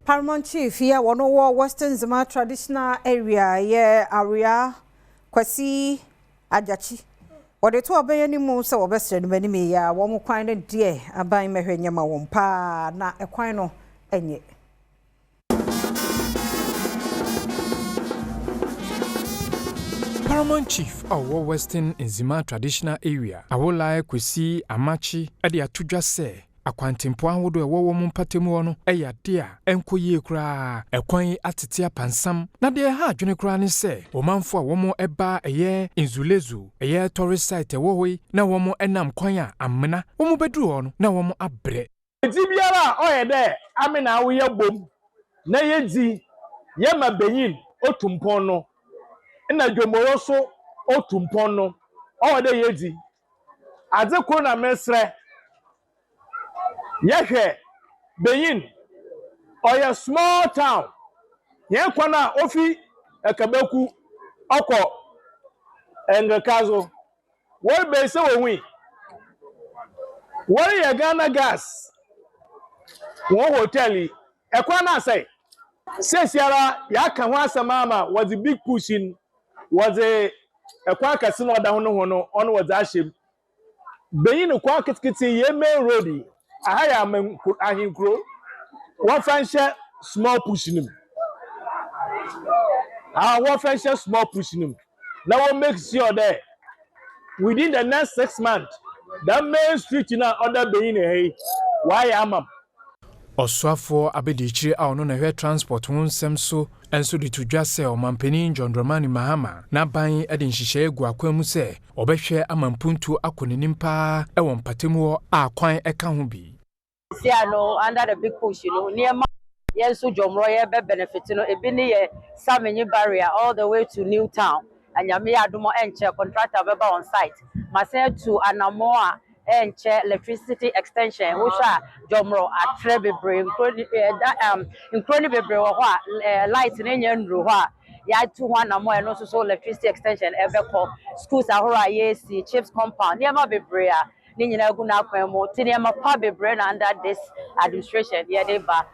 Paramount Chief yi a wɔn wɔ Western Nzema Traditional Area yɛ Awia Kwasi Agyakyi. Wɔde to ɔbɛyɛ no mu sɛ wɔbɛsrɛ no anim yi a wɔn kwan no deɛ, aban mɛhwɛ nyɛma wɔn paa na ɛkwan no nyɛ. Paramount Chief a ɔwɔ Western Nzema Traditional Area, Awolai Kwesi Amakye, de ato dwa sɛ akwantempɔn ahodoɔ a ɛwɔ wɔn mpatamu hɔ no yɛ adeɛ a ɛnkɔ yie koraa. Ɛkwan yi atete apansam, na deɛ ɛha adwene koraa ne sɛ ɔmanfoɔ a wɔn ba ɛyɛ Nzulezu, ɛyɛ tourist site ɛwɔ hɔ yi, na wɔn nam kwan a amena wɔn bɛduru hɔ no na wɔn abrɛ. Edzi biara a ɔyɛ dɛ ame na awo yɛbom na yedzi yɛma banyin otu mpɔn no na dwomoro so otu mpɔn no, ɔwɔ dɛ yedzi. Adze kor na mesrɛ, yɛhwɛ Benyin, ɔyɛ small town. Yɛn kwan a ofi Ɛkabaku ɔkɔ Ngrekazo, wɔrebɛn sɛ wɔhui wɔreyɛ Ghana Gas wɔn hotel yi, ɛkwan no asɛe. Seesiara yɛaka ho asɛm ama wɔdze Big Push in, wɔdze ɛkwan kɛse na ɔda ho no ho no, ɔno wɔdze ahyɛ mu. Benyin kwan ketekete yɛ main road yi, aha yɛ ahenkuro, wɔmfa nhyɛ Small Push no mu. Ah, wɔmfa nhyɛ Small Push no mu na wɔn make sure dɛ within the next 6 months, that main street na ɔda Benyin ha yi, wɔayɛ ama m. Ɔsoafoɔ abadiakyire a ɔno na ɛhwɛ transport ho nsɛm so nso de to dwa sɛ Ɔmampanin John Dramani Mahama n'aban de nhyehyɛeɛ gu akwan mu sɛ ɔbɛhwɛ ama mpuntuo akɔ n'anim paa wɔ mpatamu hɔ a kwan ka ho bi. Sia no, under the Big Push no, nneɛma yɛn nso Dwomorɔ yɛbɛ benefit no, ebi ne yɛ Samenye barrier all the way to New Town. Anyame yɛ adom, ɛnkyɛ contractor bɛba on site. Masan atu anammɔ a ɛnkyɛ electricity extension. Wohwɛ a, Dwomorɔ atrɛ bebree, nkuro ni ɛda nkuro ni bebree wɔ hɔ a light ne nyɛ nnuru hɔ a yɛatu ho anammɔ. Ɛno nso so electricity extension ɛbɛkɔ schools ahorow a yɛresi, CHPS compound, nneɛma bebree a ne nyinaa gu n'akwan mu. Ti nneɛma pa bebree na under this administration yɛde ba.